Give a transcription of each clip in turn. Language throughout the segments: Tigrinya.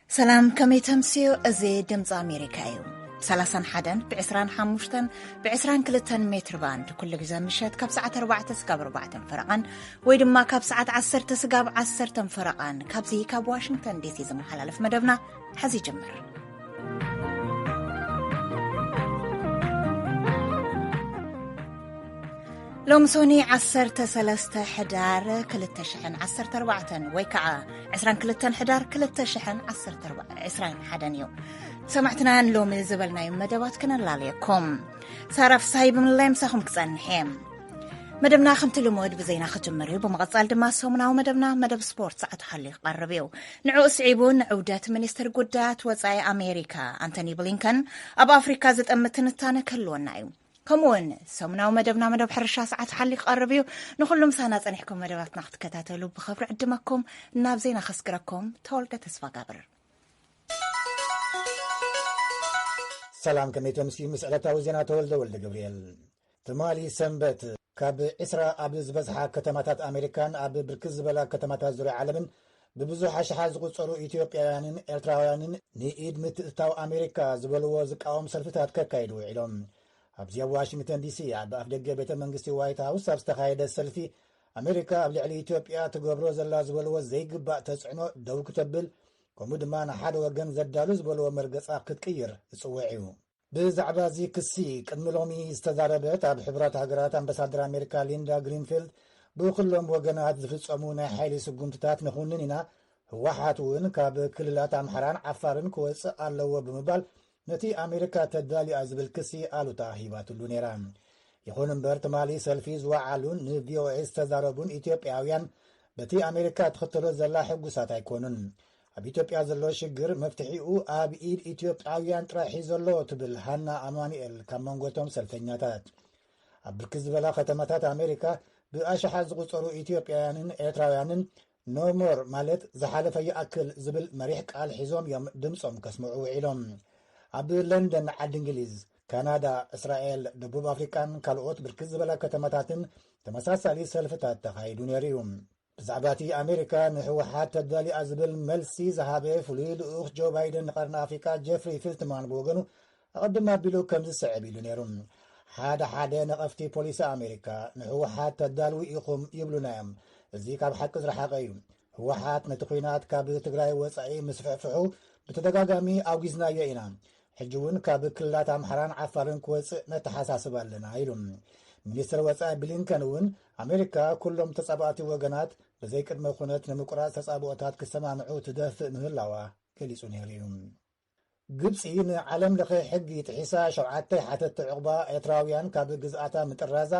ሰላም፣ ከመይ ተምስዩ? እዚ ድምፂ ኣሜሪካ እዩ። ብ31፣ ብ25፣ ብ22 ሜትር ባንድ ኩሉ ግዜ ምሸት ካብ ሰዓት ኣርባዕተ ስጋብ ኣርባዕተ ፈረቓን ወይ ድማ ካብ ሰዓት ዓሰርተ ስጋብ ዓሰርተ ፈረቓን ካብዚ ካብ ዋሽንግተን ዲሲ ዝመሓላለፍ መደብና ሐዚ ይጅምር። ሎም ሶኒ ዓሰርተ ሰለስተ ሕዳር ክልተ ሽሕን ዓሰርተ ኣርባዕተን ወይ ከዓ ዕስራን ክልተን ሕዳር ክልተ ሽሕን ዓሰርተ ኣርባዕተን እዩ። ሰማዕትና ንሎሚ ዝበልናዮም መደባት ክነላለየኩም። ሳራ ፍስሃይ ብምልላይ ምሳኹም ክጸንሕ እየ። መደብና ከምቲ ልሙድ ብዜና ክጅምር እዩ። ብምቕጻል ድማ ሰሙናዊ መደብና መደብ ስፖርት ሰዓቱ ሓልዩ ክቐርብ እዩ። ንዕኡ ስዒቡ ንዕውደት ሚኒስትር ጉዳያት ወጻኢ ኣሜሪካ ኣንቶኒ ብሊንከን ኣብ ኣፍሪካ ዝጠምት ትንታነ ክህልወና እዩ። ከምኡውን ሰሙናዊ መደብና መደብ ሕርሻ ሰዓት ሓሊ ክቐርብ እዩ። ንኹሉም ሳና ጸኒሕኩም መደባትና ክትከታተሉ ብኸብሪ ዕድመኩም። ናብ ዜና ከስግረኩም ተወልደ ተስፋ ጋብር። ሰላም፣ ከመይ ተምስዩ? ምስ ዕለታዊ ዜና ተወልደ ወልደ ገብርኤል። ትማሊ ሰንበት ካብ ዕስራ ኣብ ዝበዝሓ ከተማታት ኣሜሪካን ኣብ ብርክት ዝበላ ከተማታት ዙርያ ዓለምን ብብዙሕ ኣሽሓት ዝቑጸሩ ኢትዮጵያውያንን ኤርትራውያንን ንኢድ ምትእትታው ኣሜሪካ ዝበልዎ ዝቃወም ሰልፍታት ከካይዱ ውዒሎም። ኣብዚ ኣብ ዋሽንግተን ዲሲ ኣብ ኣፍደገ ቤተ መንግስቲ ዋይት ሃውስ ኣብ ዝተኻየደ ሰልፊ፣ ኣሜሪካ ኣብ ልዕሊ ኢትዮጵያ ትገብሮ ዘላ ዝበልዎ ዘይግባእ ተጽዕኖ ደው ክተብል፣ ከምኡ ድማ ንሓደ ወገን ዘዳሉ ዝበልዎ መርገጻ ክትቅይር ዝጽውዕ እዩ። ብዛዕባ እዚ ክሲ ቅድሚ ሎሚ ዝተዛረበት ኣብ ሕቡራት ሃገራት ኣምባሳደር ኣሜሪካ ሊንዳ ግሪንፊልድ፣ ብኩሎም ወገናት ዝፍጸሙ ናይ ሓይሊ ስጉምትታት ንኹንን ኢና፣ ህወሓት እውን ካብ ክልላት ኣምሓራን ዓፋርን ክወጽእ ኣለዎ ብምባል ነቲ ኣሜሪካ ተዳልያ ዝብል ክሲ ኣሉታ ሂባትሉ ነይራ። ይኹን እምበር ትማሊ ሰልፊ ዝወዓሉን ንቪኦኤ ዝተዛረቡን ኢትዮጵያውያን በቲ ኣሜሪካ ትኽተሎ ዘላ ሕጉሳት ኣይኮኑን። ኣብ ኢትዮጵያ ዘሎ ሽግር መፍትሒኡ ኣብ ኢድ ኢትዮጵያውያን ጥራሕ እዩ ዘሎ ትብል ሃና ኣማኑኤል ካብ መንጎ እቶም ሰልፈኛታት። ኣብ ብርክት ዝበላ ከተማታት ኣሜሪካ ብኣሽሓት ዝቑጸሩ ኢትዮጵያውያንን ኤርትራውያንን ኖ ሞር ማለት ዝሓለፈ ይኣክል ዝብል መሪሕ ቃል ሒዞም እዮም ድምጾም ከስምዑ ውዒሎም። ኣብ ለንደን ዓዲ እንግሊዝ፣ ካናዳ፣ እስራኤል፣ ደቡብ ኣፍሪቃን ካልኦት ብርክት ዝበላ ከተማታትን ተመሳሳሊ ሰልፍታት ተኻይዱ ነይሩ እዩ። ብዛዕባ እቲ ኣሜሪካ ንህወሓት ተዳሊኣ ዝብል መልሲ ዝሃበ ፍሉይ ልኡኽ ጆ ባይደን ንቐርኒ ኣፍሪቃ ጀፍሪ ፊልትማን ብወገኑ ኣቐድም ኣቢሉ ከምዚ ስዕብ ኢሉ ነይሩ። ሓደ ሓደ ነቐፍቲ ፖሊሲ ኣሜሪካ ንህወሓት ተዳልዉ ኢኹም ይብሉና እዮም። እዚ ካብ ሓቂ ዝረሓቐ እዩ። ህወሓት ነቲ ኲናት ካብ ትግራይ ወጻኢ ምስፍሕፍሑ ብተደጋጋሚ ኣውጊዝናዮ ኢና። ሕጂ እውን ካብ ክልላት ኣምሓራን ዓፋርን ክወጽእ ነተሓሳስብ ኣለና ኢሉ። ሚኒስትር ወጻኢ ብሊንከን እውን ኣሜሪካ ኩሎም ተጻባእቲ ወገናት ብዘይቅድመ ኩነት ንምቁራጽ ተጻብኦታት ክሰማምዑ ትደፍእ ምህላዋ ገሊጹ ነይሩ እዩ። ግብጺ ንዓለም ለኸ ሕጊ ጥሒሳ ሸውዓተ ሓተትቲ ዕቑባ ኤርትራውያን ካብ ግዝኣታ ምጥራዛ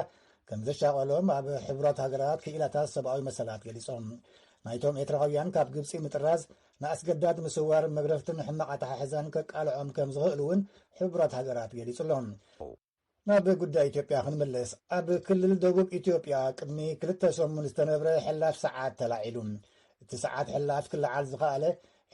ከም ዘሻቐሎም ኣብ ሕቡራት ሃገራት ክኢላታት ሰብኣዊ መሰላት ገሊጾም። ናይቶም ኤርትራውያን ካብ ግብጺ ምጥራዝ ንኣስገዳድ ምስዋር፣ መግረፍትን ሕማቕ ኣተሓሕዛን ከቃልዖም ከም ዝኽእል እውን ሕቡራት ሃገራት ገሊጹ ኣሎ። ናብ ጉዳይ ኢትዮጵያ ክንምለስ፣ ኣብ ክልል ደቡብ ኢትዮጵያ ቅድሚ ክልተ ሰሙን ዝተነብረ ሕላፍ ሰዓት ተላዒሉ። እቲ ሰዓት ሕላፍ ክለዓል ዝኸኣለ፣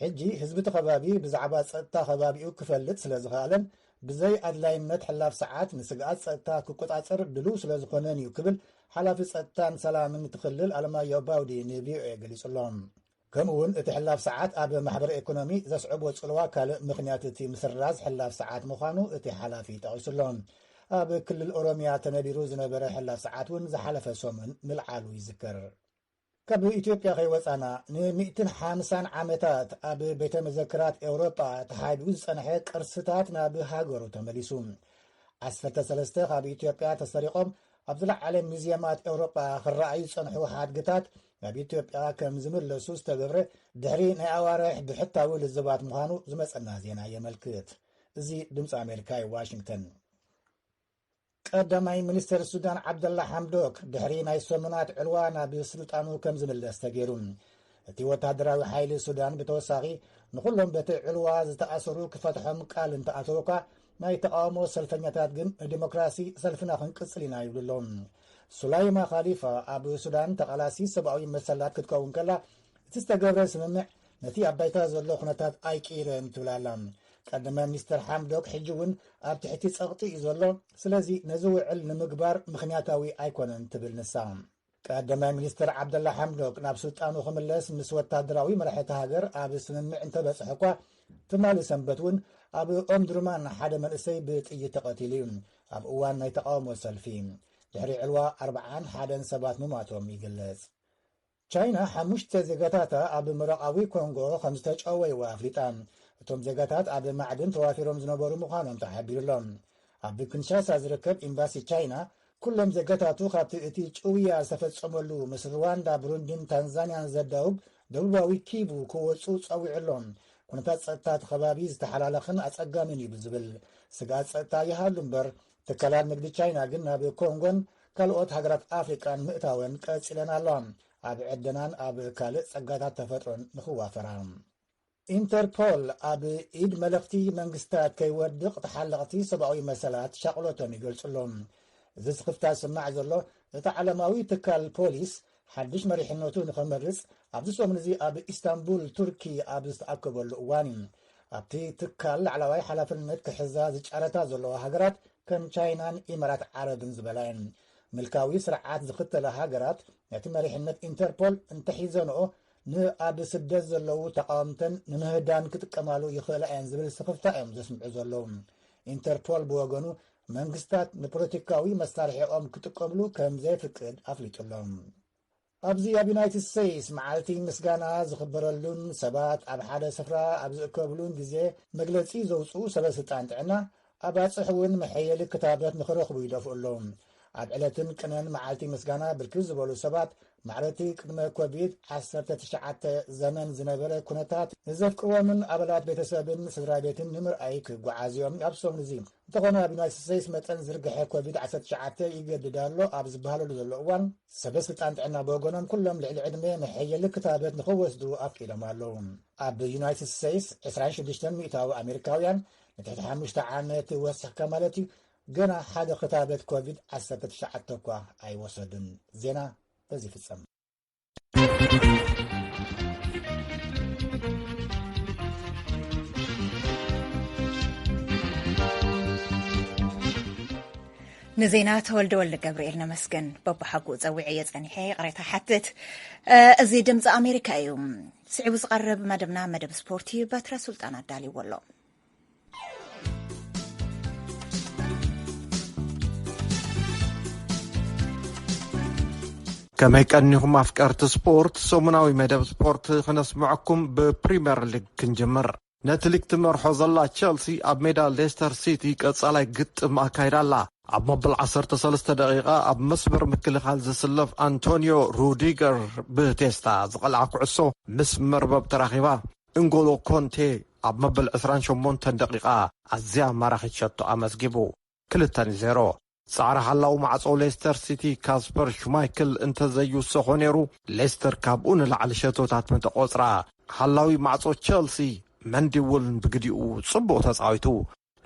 ሕጂ ህዝቢ እቲ ከባቢ ብዛዕባ ጸጥታ ከባቢኡ ክፈልጥ ስለ ዝኸኣለን ብዘይ ኣድላይነት ሕላፍ ሰዓት ንስግኣት ጸጥታ ክቆጻጸር ድሉው ስለ ዝኾነን እዩ ክብል ሓላፊ ጸጥታን ሰላምን እቲ ክልል ኣለማየሁ ባውዲ ንቪኦኤ ገሊጹ ኣሎ። ከምኡ እውን እቲ ሕላፍ ሰዓት ኣብ ማሕበረ ኢኮኖሚ ዘስዕቦ ጽልዋ ካልእ ምኽንያት እቲ ምስራዝ ሕላፍ ሰዓት ምዃኑ እቲ ሓላፊ ጠቒሱ ኣሎ። ኣብ ክልል ኦሮሚያ ተነቢሩ ዝነበረ ሕላፍ ሰዓት እውን ዝሓለፈ ሰሙን ምልዓሉ ይዝከር። ካብ ኢትዮጵያ ከይወጻና፣ ንሚእትን ሓምሳን ዓመታት ኣብ ቤተ መዘክራት ኤውሮጳ ተሓቢኡ ዝጸንሐ ቅርስታት ናብ ሃገሩ ተመሊሱ። ዓሰርተ ሰለስተ ካብ ኢትዮጵያ ተሰሪቖም ኣብ ዝለዓለ ሙዝየማት ኤውሮጳ ክረኣዩ ዝጸንሑ ሓድግታት ናብ ኢትዮጵያ ከም ዝምለሱ ዝተገብረ፣ ድሕሪ ናይ ኣዋርሕ ብሕታዊ ልዝባት ምዃኑ ዝመጸና ዜና የመልክት። እዚ ድምጺ ኣሜሪካ እዩ፣ ዋሽንግተን። ቀዳማይ ሚኒስትር ሱዳን ዓብደላ ሓምዶክ ድሕሪ ናይ ሰሙናት ዕልዋ ናብ ስልጣኑ ከም ዝምለስ ተገይሩ። እቲ ወታደራዊ ሓይሊ ሱዳን ብተወሳኺ ንኹሎም በቲ ዕልዋ ዝተኣሰሩ ክፈትሖም ቃል እንተኣተወ እኳ፣ ናይ ተቓውሞ ሰልፈኛታት ግን ንዲሞክራሲ ሰልፍና ክንቅጽል ኢና ይብሉ ኣለዉ። ሱላይማ ኻሊፋ ኣብ ሱዳን ተቓላሲ ሰብኣዊ መሰላት ክትከውን ከላ፣ እቲ ዝተገብረ ስምምዕ ነቲ ኣብ ባይታ ዘሎ ኩነታት ኣይቅይረን ትብል ኣላ። ቀዳማይ ሚኒስተር ሓምዶክ ሕጂ እውን ኣብ ትሕቲ ጸቕጢ እዩ ዘሎ፣ ስለዚ ነዚ ውዕል ንምግባር ምኽንያታዊ ኣይኮነን ትብል ንሳ። ቀዳማይ ሚኒስተር ዓብደላ ሓምዶክ ናብ ስልጣኑ ክምለስ ምስ ወታደራዊ መራሒ እታ ሃገር ኣብ ስምምዕ እንተበጽሐ እኳ፣ ትማሊ ሰንበት እውን ኣብ ኦምድርማን ሓደ መንእሰይ ብጥይት ተቐቲሉ እዩ፣ ኣብ እዋን ናይ ተቓውሞ ሰልፊ። ድሕሪ ዕልዋ ኣርብዓን ሓደን ሰባት ምሟቶም ይግለጽ። ቻይና ሓሙሽተ ዜጋታታ ኣብ ምብራቓዊ ኮንጎ ከም ዝተጨወይዋ ኣፍሊጣ። እቶም ዜጋታት ኣብ ማዕድን ተዋፊሮም ዝነበሩ ምዃኖም ተሓቢሩ ኣሎ። ኣብ ኪንሻሳ ዝርከብ ኤምባሲ ቻይና፣ ኩሎም ዜጋታቱ ካብቲ እቲ ጭውያ ዝተፈጸመሉ ምስ ሩዋንዳ፣ ብሩንዲን ታንዛንያን ዘዳውብ ደቡባዊ ኪቡ ክወጹ ጸዊዑ ኣሎ። ኩነታት ጸጥታ እቲ ከባቢ ዝተሓላለኸን ኣጸጋሚን እዩ ብዝብል ስግኣት ጸጥታ ይሃሉ እምበር፣ ትካላት ንግዲ ቻይና ግን ናብ ኮንጎን ካልኦት ሃገራት ኣፍሪቃን ምእታወን ቀጺለን ኣለዋ፣ ኣብ ዕደናን ኣብ ካልእ ጸጋታት ተፈጥሮን ንኽዋፈራ። ኢንተርፖል ኣብ ኢድ መለኽቲ መንግስታት ከይወድቕ ተሓለቕቲ ሰብኣዊ መሰላት ሻቕሎቶም ይገልጹ ኣለዉ። እዚ ስኽፍታ ዝስማዕ ዘሎ፣ እቲ ዓለማዊ ትካል ፖሊስ ሓድሽ መሪሕነቱ ንኸመርጽ ኣብዚ ሰሙን እዚ ኣብ ኢስታንቡል ቱርኪ ኣብ ዝተኣከበሉ እዋን እዩ። ኣብቲ ትካል ላዕለዋይ ሓላፍነት ክሕዛ ዝጫረታ ዘለዋ ሃገራት ከም ቻይናን ኢማራት ዓረብን ዝበላ እየን። ምልካዊ ስርዓት ዝኽተላ ሃገራት ነቲ መሪሕነት ኢንተርፖል እንተሒዘንኦ፣ ንኣብ ስደት ዘለዉ ተቓወምተን ንምህዳን ክጥቀማሉ ይኽእላ እየን ዝብል ስኽፍታ እዮም ዘስምዑ ዘለዉ። ኢንተርፖል ብወገኑ፣ መንግስታት ንፖለቲካዊ መሳርሒኦም ክጥቀምሉ ከም ዘይፍቅድ ኣፍሊጡ ኣሎ። ኣብዚ ኣብ ዩናይትድ ስቴትስ መዓልቲ ምስጋና ዝኽበረሉን ሰባት ኣብ ሓደ ስፍራ ኣብ ዝእከብሉን ግዜ መግለጺ ዘውፅኡ ሰበ ስልጣን ጥዕና፣ ኣባፅሕ እውን መሐየሊ ክታበት ንኽረኽቡ ይደፍኡ ኣለዉ። ኣብ ዕለትን ቅነን መዓልቲ ምስጋና ብርክት ዝበሉ ሰባት ማዕረቲ ቅድመ ኮቪድ ዓሰርተ ትሽዓተ ዘመን ዝነበረ ኩነታት ንዘፍቅሮምን ኣባላት ቤተሰብን ስድራ ቤትን ንምርኣይ ክጓዓዙ እዮም ኣብ ሰሙን እዚ። እንተኾነ ኣብ ዩናይትድ ስቴትስ መጠን ዝርግሐ ኮቪድ ዓሰርተ ትሽዓተ ይገድድ ኣሎ ኣብ ዝበሃለሉ ዘሎ እዋን፣ ሰበ ስልጣን ጥዕና ብወገኖም ኩሎም ልዕሊ ዕድመ መሐየሊ ክታበት ንኽወስዱ ኣፍቂዶም ኣለዉ። ኣብ ዩናይትድ ስቴትስ ዕስራን ሽዱሽተን ሚእታዊ ኣሜሪካውያን ንትሕቲ ሓሙሽተ ዓመት ወሲኽካ ማለት እዩ፣ ገና ሓደ ክታበት ኮቪድ ዓሰርተ ትሽዓተ እኳ ኣይወሰዱን። ዜና በዚ ይፍጸም። ንዜና ተወልደ ወልደ ገብርኤል ነመስገን። በብሓቁ ጸዊዐ እየ ጸኒሐ፣ ይቕሬታ ሓትት። እ፣ እዚ ድምፂ ኣሜሪካ እዩ። ስዒቡ ዝቐርብ መደብና መደብ ስፖርት እዩ። በትረ ሱልጣን ኣዳልይዎ ኣሎ። ከመይ ቀኒኹም ኣፍቀርቲ ስፖርት? ሰሙናዊ መደብ ስፖርት ክነስምዐኩም ብፕሪምየር ሊግ ክንጅምር። ነቲ ሊግ ትመርሖ ዘላ ቸልሲ ኣብ ሜዳ ሌስተር ሲቲ ቀጻላይ ግጥም ኣካይዳ ኣላ። ኣብ መበል ዓሰርተ ሰለስተ ደቂቓ ኣብ መስመር ምክልኻል ዝስለፍ ኣንቶኒዮ ሩዲገር ብቴስታ ዝቐልዓ ኩዕሶ ምስ መርበብ ተራኺባ። እንጎሎ ኮንቴ ኣብ መበል ዕስራን ሸሞንተን ደቂቓ ኣዝያ ማራኺት ሸቶ ኣመዝጊቡ። ክልተ ንዜሮ። ጻዕሪ ሓላው ማዕጾ ሌስተር ሲቲ ካስፐር ሽማይክል እንተዘይውሰኾ ነይሩ፣ ሌስተር ካብኡ ንላዕሊ ሸቶታት ምተቖጽራ። ሓላዊ ማዕጾ ቸልሲ መንዲ እውን ብግዲኡ ጽቡቕ ተጻዊቱ።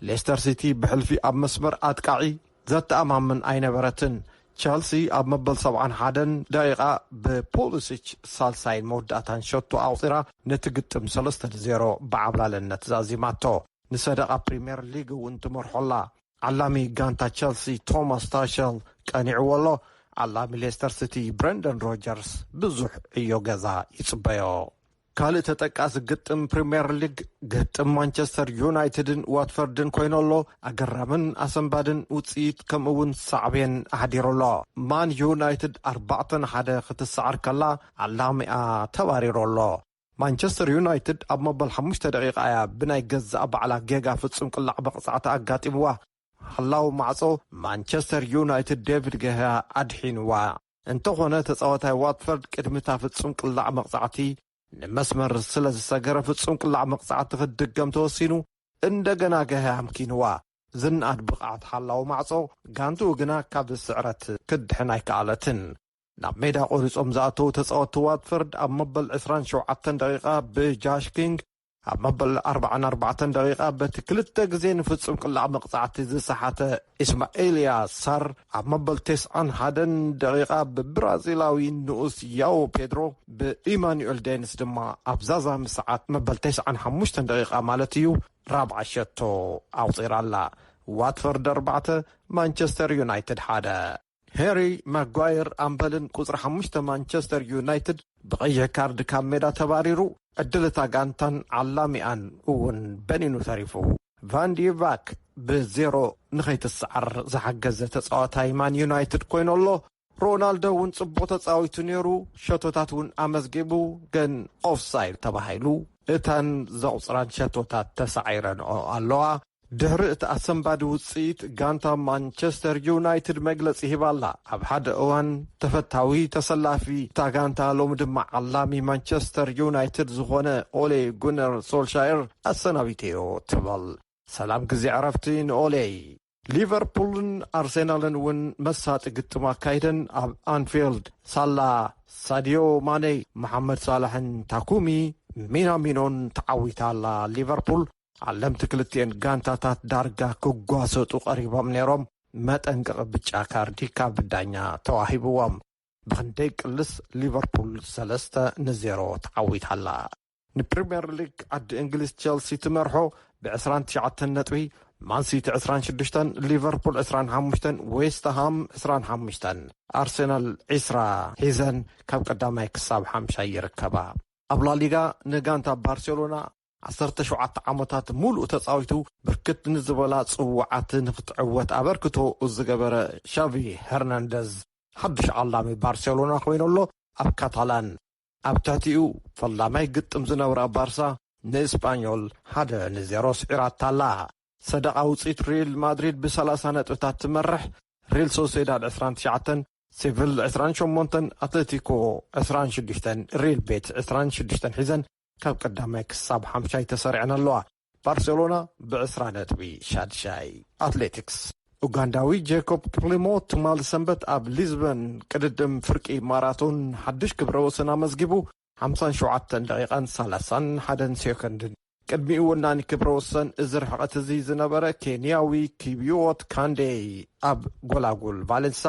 ሌስተር ሲቲ ብሕልፊ ኣብ መስመር ኣጥቃዒ ዘተኣማምን ኣይነበረትን። ቸልሲ ኣብ መበል ሰብዓን ሓደን ደቂቓ ብፖሊሲች ሳልሳይን መወዳእታን ሸቶ ኣቑጺራ ነቲ ግጥም ሰለስተ ንዜሮ ብዓብላልነት ዛዚማቶ። ንሰደቓ ፕሪምየር ሊግ እውን ትመርሖ ኣላ። ዓላሚ ጋንታ ቸልሲ ቶማስ ታሸል ቀኒዕዎ ኣሎ። ዓላሚ ሌስተር ሲቲ ብረንደን ሮጀርስ ብዙሕ ዕዮ ገዛ ይጽበዮ። ካልእ ተጠቃሲ ግጥም ፕሪምየር ሊግ ግጥም ማንቸስተር ዩናይትድን ዋትፈርድን ኮይኑ ኣሎ። ኣገራምን ኣሰንባድን ውጽኢት ከምኡ እውን ሳዕቤን ኣሕዲሩ ኣሎ። ማን ዩናይትድ ኣርባዕተ ንሓደ ክትሰዓር ከላ ዓላሚኣ ተባሪሩ ኣሎ። ማንቸስተር ዩናይትድ ኣብ መበል ሓሙሽተ ደቂቓ እያ ብናይ ገዛእ ባዕላ ጌጋ ፍጹም ቅላዕ መቕጻዕቲ ኣጋጢምዋ። ሓላው ማዕጾ ማንቸስተር ዩናይትድ ዴቪድ ገህያ ኣድሒንዋ። እንተኾነ ተጻዋታይ ዋትፈርድ ቅድሚ እታ ፍጹም ቅላዕ መቕጻዕቲ ንመስመር ስለ ዝሰገረ ፍጹም ቅላዕ መቕጻዕቲ ክትድገም ተወሲኑ። እንደገና ገህያ ኣምኪንዋ። ዝነኣድ ብቕዓት ሓላው ማዕጾ ጋንትኡ ግና ካብ ስዕረት ክድሕን ኣይከኣለትን። ናብ ሜዳ ቆሪጾም ዝኣተዉ ተጻወትቲ ዋትፈርድ ኣብ መበል ዕስራን ሸውዓተን ደቂቓ ብጃሽ ኪንግ ኣብ መበል ኣርባዓን ኣርባዕተን ደቂቓ በቲ ክልተ ግዜ ንፍጹም ቅላዕ መቕጻዕቲ ዝሰሓተ ኢስማኤልያ ሳር፣ ኣብ መበል ተስዓን ሓደን ደቂቓ ብብራዚላዊ ንኡስ ያዎ ፔድሮ፣ ብኢማኑኤል ዴንስ ድማ ኣብ ዛዛሚ ሰዓት መበል ተስዓን ሓሙሽተን ደቂቓ ማለት እዩ፣ ራብዓይ ሸቶ ኣቑጺራ ኣላ። ዋትፈርድ ኣርባዕተ፣ ማንቸስተር ዩናይትድ ሓደ። ሄሪ ማጓየር ኣምበልን ቁጽሪ ሓሙሽተ ማንቸስተር ዩናይትድ ብቐይሕ ካርድ ካብ ሜዳ ተባሪሩ፣ ዕድል እታ ጋንታን ዓላሚኣን እውን በኒኑ ተሪፉ። ቫን ዲ ቫክ ብዜሮ ንኸይትሰዓር ዝሓገዘ ተጻዋታይ ማን ዩናይትድ ኮይኑ ኣሎ። ሮናልዶ እውን ጽቡቕ ተጻዊቱ ነይሩ፣ ሸቶታት እውን ኣመዝጊቡ፣ ግን ኦፍሳይድ ተባሂሉ። እተን ዘቑጽራን ሸቶታት ተሳዒረንኦ ኣለዋ። ድሕሪ እቲ ኣሰንባዲ ውጽኢት፣ ጋንታ ማንቸስተር ዩናይትድ መግለጺ ሂባ ኣላ። ኣብ ሓደ እዋን ተፈታዊ ተሰላፊ እታ ጋንታ፣ ሎሚ ድማ ዓላሚ ማንቸስተር ዩናይትድ ዝኾነ ኦሌ ጉነር ሶልሻየር ኣሰናቢተዮ ትብል። ሰላም ግዜ ዕረፍቲ ንኦሌ። ሊቨርፑልን ኣርሴናልን እውን መሳጢ ግጥም ኣካይደን ኣብ ኣንፊልድ። ሳላ፣ ሳዲዮ ማኔ፣ መሓመድ ሳላሕን ታኩሚ ሚናሚኖን ተዓዊታ ኣላ። ሊቨርፑል፣ ዓለምቲ ክልቲኤን ጋንታታት ዳርጋ ክጓሰጡ ቀሪቦም ነይሮም። መጠንቀቒ ብጫ ካርዲ ካብ ዳኛ ተዋሂብዎም። ብኽንደይ ቅልስ ሊቨርፑል ሰለስተ ንዜሮ ተዓዊታ ኣላ። ንፕሪምየር ሊግ ዓዲ እንግሊዝ፣ ቸልሲ ትመርሖ ብ ዕስራን ትሽዓተን ነጥቢ፣ ማንሲቲ ዕስራን ሽዱሽተን፣ ሊቨርፑል ዕስራን ሓሙሽተን፣ ዌስትሃም ዕስራን ሓሙሽተን፣ ኣርሰናል ዕስራ ሒዘን ካብ ቀዳማይ ክሳብ ሓምሻይ ይርከባ። ኣብ ላሊጋ ንጋንታ ባርሴሎና ዓሰርተ ሸውዓተ ዓመታት ሙሉእ ተጻዊቱ ብርክት ንዝበላ ጽዋዓት ንክትዕወት ኣበርክቶ ዝገበረ ሻቪ ሄርናንደዝ ሓድሽ ዓላሚ ባርሴሎና ኮይኑ ኣሎ። ኣብ ካታላን ኣብ ትሕቲኡ ፈላማይ ግጥም ዝነበራ ባርሳ ንእስጳኞል ሓደ ንዜሮ ስዒራታ ኣላ። ሰደቓ ውጽኢት ሪል ማድሪድ ብሰላሳ ነጥብታት ትመርሕ፣ ሪል ሶሴዳድ ዕስራን ትሽዓተን፣ ሴቪል ዕስራን ሸሞንተን፣ ኣትሌቲኮ ዕስራን ሽዱሽተን፣ ሪል ቤት ዕስራን ሽዱሽተን ሒዘን ካብ ቀዳማይ ክሳብ ሓምሻይ ተሰሪዐን ኣለዋ። ባርሴሎና ብዕስራ ነጥቢ ሻድሻይ። ኣትሌቲክስ። ኡጋንዳዊ ጄኮብ ኪፕሊሞ ትማሊ ሰንበት ኣብ ሊዝበን ቅድድም ፍርቂ ማራቶን ሓድሽ ክብረ ወሰን ኣመዝጊቡ፣ ሓምሳን ሸውዓተን ደቂቓን ሰላሳን ሓደን ሴኮንድን። ቅድሚኡ ወናኒ ክብረ ወሰን እዚ ርሕቐት እዚ ዝነበረ ኬንያዊ ኪብዮት ካንዴ ኣብ ጎላጉል ቫሌንሳ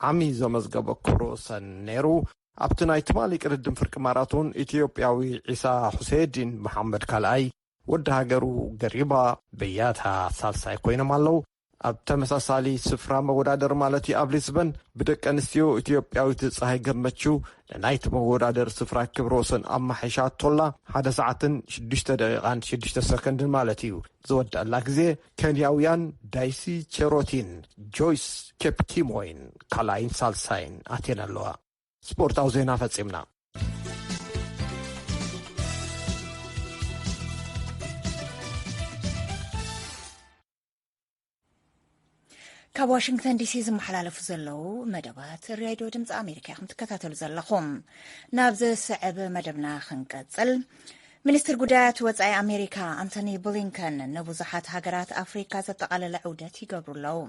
ዓሚ ዘመዝገቦ ክብረ ወሰን ነይሩ። ኣብቲ ናይ ትማሊ ቅድድም ፍርቂ ማራቶን ኢትዮጵያዊ ዒሳ ሁሴዲን መሓመድ ካልኣይ፣ ወዲ ሃገሩ ገሪባ በያታ ሳልሳይ ኮይኖም ኣለዉ። ኣብ ተመሳሳሊ ስፍራ መወዳደር ማለት እዩ ኣብ ሊስበን ብደቂ ኣንስትዮ ኢትዮጵያዊት ፀሃይ ገመቹ ንናይቲ መወዳደር ስፍራ ክብረ ወሰን ኣማሒሻቶላ ሓደ ሰዓትን ሽዱሽተ ደቂቓን ሽዱሽተ ሰከንድን ማለት እዩ። ዝወደአላ ግዜ ኬንያውያን ዳይሲ ቸሮቲን ጆይስ ኬፕኪሞይን ካልኣይን ሳልሳይን ኣትየን ኣለዋ። ስፖርታዊ ዜና ፈጺምና። ካብ ዋሽንግተን ዲሲ ዝመሓላለፉ ዘለዉ መደባት ሬድዮ ድምፂ ኣሜሪካ ኢኹም ትከታተሉ ዘለኹም። ናብ ዝስዕብ መደብና ክንቀፅል፣ ሚኒስትር ጉዳያት ወፃኢ ኣሜሪካ ኣንቶኒ ብሊንከን ንብዙሓት ሃገራት ኣፍሪካ ዘጠቓለለ ዑደት ይገብሩ ኣለዉ።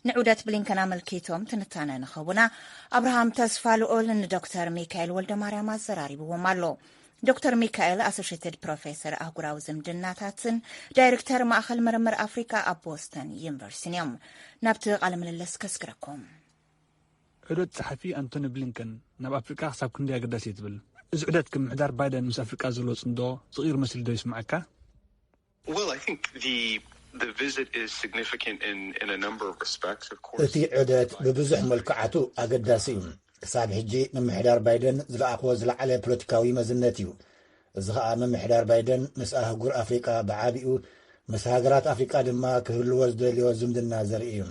ንዑደት ብሊንከን ኣመልኪቶም ትንታነ ንኽህቡና፣ ኣብርሃም ተስፋ ልኡል ንዶክተር ሚካኤል ወልደ ማርያም ኣዘራሪብዎም ኣሎ። ዶክተር ሚካኤል ኣሶሼትድ ፕሮፌሰር ኣህጉራዊ ዝምድናታትን ዳይሬክተር ማእኸል ምርምር ኣፍሪካ ኣብ ቦስተን ዩኒቨርሲቲን እዮም። ናብቲ ቃለ ምልልስ ከስግረኩም። ዑደት ጸሓፊ ኣንቶኒ ብሊንከን ናብ ኣፍሪቃ ክሳብ ክንደይ ኣገዳሲ እዩ ትብል? እዚ ዑደት፣ ከም ምሕዳር ባይደን ምስ ኣፍሪቃ ዘሎ ጽምዶ ዝቕይር መሲሉ ዶ ይስምዓካ? Well, I think the the visit is significant in in a number of respects, of course. እቲ ዑደት ብብዙሕ መልክዓቱ ኣገዳሲ እዩ። ክሳብ ሕጂ ምምሕዳር ባይደን ዝለኣኽዎ ዝለዓለ ፖለቲካዊ መዝነት እዩ። እዚ ኸኣ ምምሕዳር ባይደን ምስ ኣህጉር ኣፍሪቃ ብዓቢኡ፣ ምስ ሃገራት ኣፍሪቃ ድማ ክህልዎ ዝደልዮ ዝምድና ዘርኢ እዩ።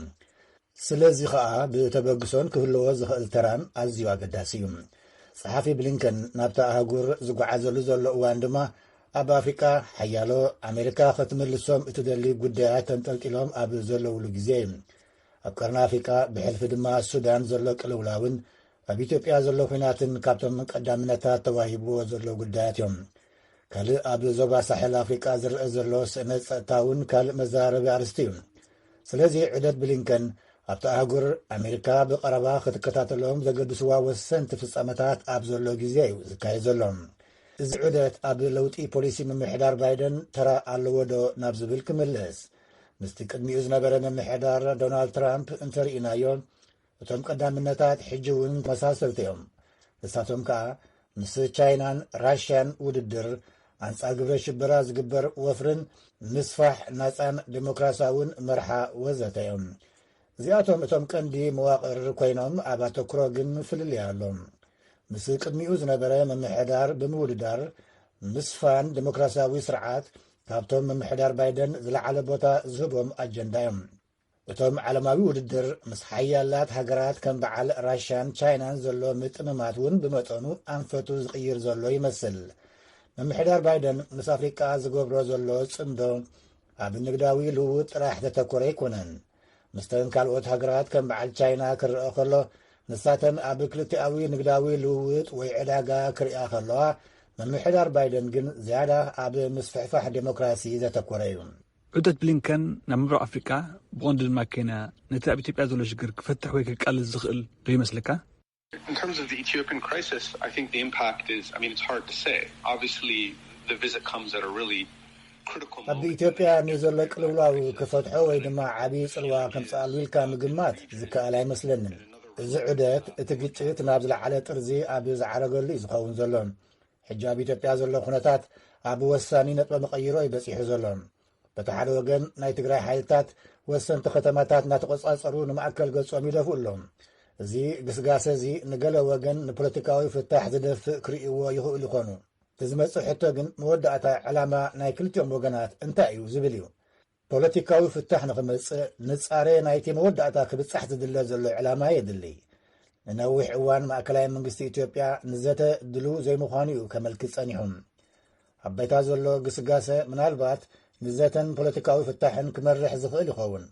ስለዚ ኸኣ ብተበግሶን ክህልዎ ዝኽእል ተራን ኣዝዩ ኣገዳሲ እዩ። ጸሓፊ ብሊንከን ናብታ ኣህጉር ዝጓዓዘሉ ዘሎ እዋን ድማ፣ ኣብ ኣፍሪቃ ሓያሎ ኣሜሪካ ክትምልሶም እትደሊ ጉዳያት ተንጠልጢሎም ኣብ ዘለውሉ ግዜ እዩ። ኣብ ቀርኒ ኣፍሪቃ፣ ብሕልፊ ድማ ሱዳን ዘሎ ቅልውላውን ኣብ ኢትዮጵያ ዘሎ ኲናትን ካብቶም ቀዳምነታት ተዋሂብዎ ዘሎ ጉዳያት እዮም። ካልእ ኣብ ዞባ ሳሕል ኣፍሪቃ ዝረአ ዘሎ ስእነት ጸጥታ እውን ካልእ መዘራረቢ ኣርእስቲ እዩ። ስለዚ ዑደት ብሊንከን ኣብቲ ኣህጉር ኣሜሪካ ብቐረባ ክትከታተሎም ዘገድስዋ ወሰንቲ ፍጻመታት ኣብ ዘሎ ግዜ እዩ ዝካየድ ዘሎ። እዚ ዑደት ኣብ ለውጢ ፖሊሲ ምምሕዳር ባይደን ተራ ኣለዎ ዶ ናብ ዝብል ክምልስ፣ ምስቲ ቅድሚኡ ዝነበረ ምምሕዳር ዶናልድ ትራምፕ እንተርኢናዮ፣ እቶም ቀዳምነታት ሕጂ እውን ተመሳሰልቲ እዮም። ንሳቶም ከኣ ምስ ቻይናን ራሽያን ውድድር፣ ኣንጻር ግብረ ሽበራ ዝግበር ወፍርን ምስፋሕ ናጻን ዲሞክራሲያውን መርሓ ወዘተ እዮም። እዚኣቶም እቶም ቀንዲ መዋቕር ኮይኖም፣ ኣብ ኣተኩሮ ግን ፍልልይ ኣሎ። ምስ ቅድሚኡ ዝነበረ ምምሕዳር ብምውድዳር፣ ምስፋን ዲሞክራሲያዊ ስርዓት ካብቶም ምምሕዳር ባይደን ዝለዓለ ቦታ ዝህቦም ኣጀንዳ እዮም። እቶም ዓለማዊ ውድድር ምስ ሓያላት ሃገራት ከም በዓል ራሽያን ቻይናን ዘሎ ምጥምማት እውን ብመጠኑ ኣንፈቱ ዝቕይር ዘሎ ይመስል። ምምሕዳር ባይደን ምስ ኣፍሪቃ ዝገብሮ ዘሎ ጽምዶ ኣብ ንግዳዊ ልውውጥ ጥራሕ ዘተኮረ ኣይኮነን። ምስተን ካልኦት ሃገራት ከም በዓል ቻይና ክረአ ከሎ፣ ንሳተን ኣብ ክልቲኣዊ ንግዳዊ ልውውጥ ወይ ዕዳጋ ክርእያ ከለዋ፣ ምምሕዳር ባይደን ግን ዝያዳ ኣብ ምስፍሕፋሕ ዴሞክራሲ ዘተኮረ እዩ። ዑደት ብሊንከን ናብ ምብራቕ ኣፍሪቃ፣ ብቐንዱ ድማ ኬንያ፣ ነቲ ኣብ ኢትዮጵያ ዘሎ ሽግር ክፈትሕ ወይ ከቃልል ዝኽእል ዶ ይመስለካ? In terms of the Ethiopian crisis, I think the impact is, I mean, it's hard to say. Obviously, the visit comes at a really critical ኣብ moment. ኢትዮጵያ ንዘሎ ቅልውላው ክፈትሖ ወይ ድማ ዓብዪ ጽልዋ ከምጽኣሉ ኢልካ ምግማት ዝከኣል ኣይመስለንን። እዚ ዑደት እቲ ግጭት ናብ ዝለዓለ ጥርዚ ኣብ ዝዓረገሉ እዩ ዝኸውን ዘሎ። ሕጂ ኣብ ኢትዮጵያ ዘሎ ኩነታት ኣብ ወሳኒ ነጥበ መቐይሮ እዩ በጺሑ ዘሎ። በቲ ሓደ ወገን ናይ ትግራይ ሓይልታት ወሰንቲ ከተማታት እናተቖጻጸሩ ንማእከል ገጾም ይደፍኡ ኣለዉ። እዚ ግስጋሰ እዚ ንገለ ወገን ንፖለቲካዊ ፍታሕ ዝደፍእ ክርእይዎ ይኽእሉ ይኾኑ። እቲ ዝመጽእ ሕቶ ግን መወዳእታ ዕላማ ናይ ክልቲኦም ወገናት እንታይ እዩ ዝብል እዩ። ፖለቲካዊ ፍታሕ ንኽመጽእ ንጻረ ናይቲ መወዳእታ ክብጻሕ ዝድለ ዘሎ ዕላማ የድሊ። ንነዊሕ እዋን ማእከላይ መንግስቲ ኢትዮጵያ ንዘተ ድሉው ዘይምዃኑ እዩ ከመልክት ጸኒሑ። ኣብ ባይታ ዘሎ ግስጋሰ ምናልባት ንዘተን ፖለቲካዊ ፍታሕን ክመርሕ ዝኽእል ይኸውን።